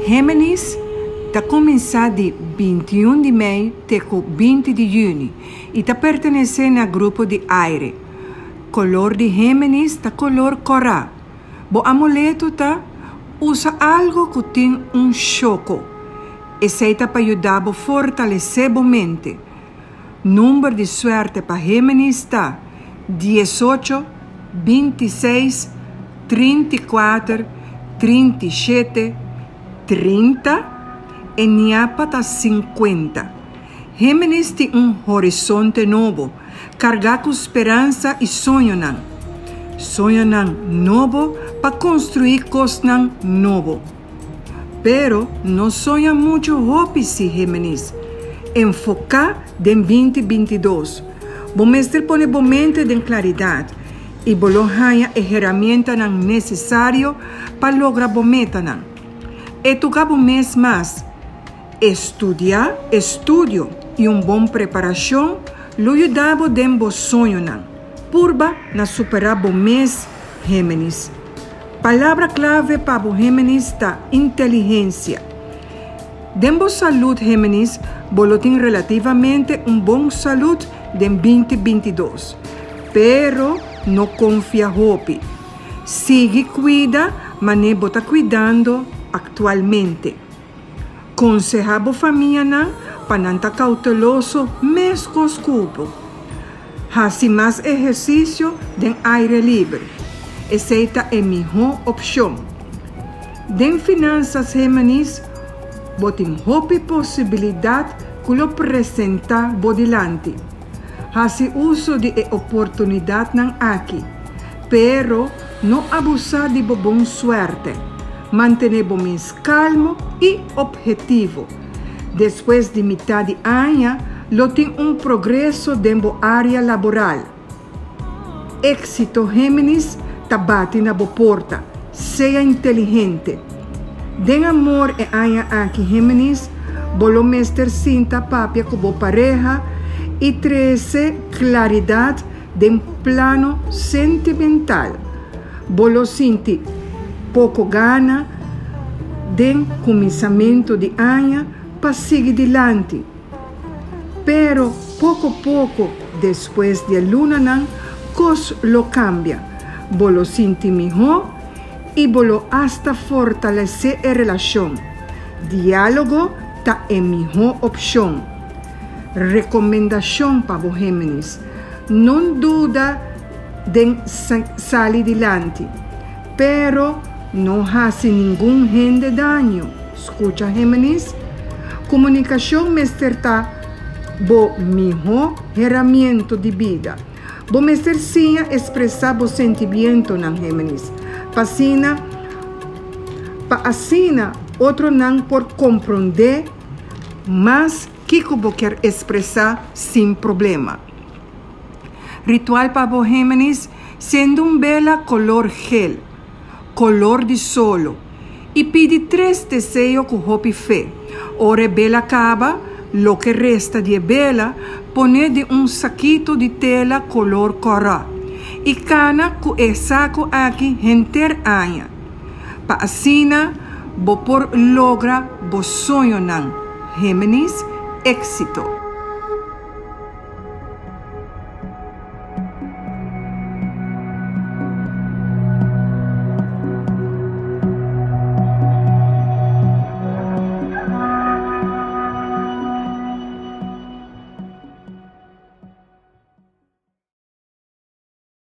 Géminis ta kuminsá di 21 di mei te ku 20 di yüni i ta pertenesé na grupo di aire. Kolor di Géminis ta kolor kòrá. Bo amuleto ta usa algu ku tin un shoko. Esei ta pa yuda bo fortalesé bo mente. Number di suerte pa Géminis ta 18, 26, 34, 37, 30 e ñapa ta 50. Géminis tin un horizonte nobo, kargá ku speransa i soñonan. Soñonan nobo pa konstruí kosnan nobo. Pero no soña muchu hopi si Géminis. Enfoká den 2022. Bo mester pone bo mente den klaridat i bo lo haña e herramientanan nesesario pa logra bo metanan. Eduká bo mes mas. Estudiá, estudio i un bon preparashon lo yuda bo den bo soñonan. Purba na superá bo mes, Géminis. Palabra klave pa bo Géminis ta inteligensia. Den bo salud Géminis, bo lo tin relativamente un bon salud den 2022. Pero no konfia hopi. Sigui kuida manera bo ta kuidando aktualmente. Konsehá bo famianan pa nan ta kouteloso meskos ku bo. Hasi mas ehersisio den aire liber. Esei ta e mihó opshon. Den finansas Géminis, bo tin hopi posibilidat ku lo presentá bo dilanti. Hasi uso di e oportunidatnan aki, pero no abusá di bo bon suerte. Mantené bo mes kalmo i ophetivo. Despues di mitar di aña lo tin un progreso den bo área laboral. Éksito Géminis ta bati na bo porta. Sea inteligente. Den amor e aña aki Géminis, bo lo mester sinta papia ku bo pareha i trese klaridat den plano sentimental. Bo lo sinti poko gana den kuminsamentu di aña pa sigui dilanti. Pero poko poko despues di e lunanan kos lo kambia. Bo lo sinti mihó i bo lo asta fortalesé e relashon. Diálogo ta e mihó opshon. Rekomendashon pa bo Géminis: No duda den sali dilanti, pero no hasi ningun hende daño. Skucha Géminis, komunikashon mester ta bo mihó herramienta di bida. Bo mester siña ekspresá bo sentimentonan Géminis. Pa asina, pa asina otronan por komprondé mas kiko bo ke ekspresá sin problema. Ritual pa bo Géminis, sende un bela kolor hel, kolor di solo, i pidi tres deseo ku hopi fe. Ora e bela kaba, loke resta di e bela, pone den un sakito di tela kolor kòrá. I kana ku e saku aki henter aña. Pa asina bo por logra bo soñonan. Géminis, éksito.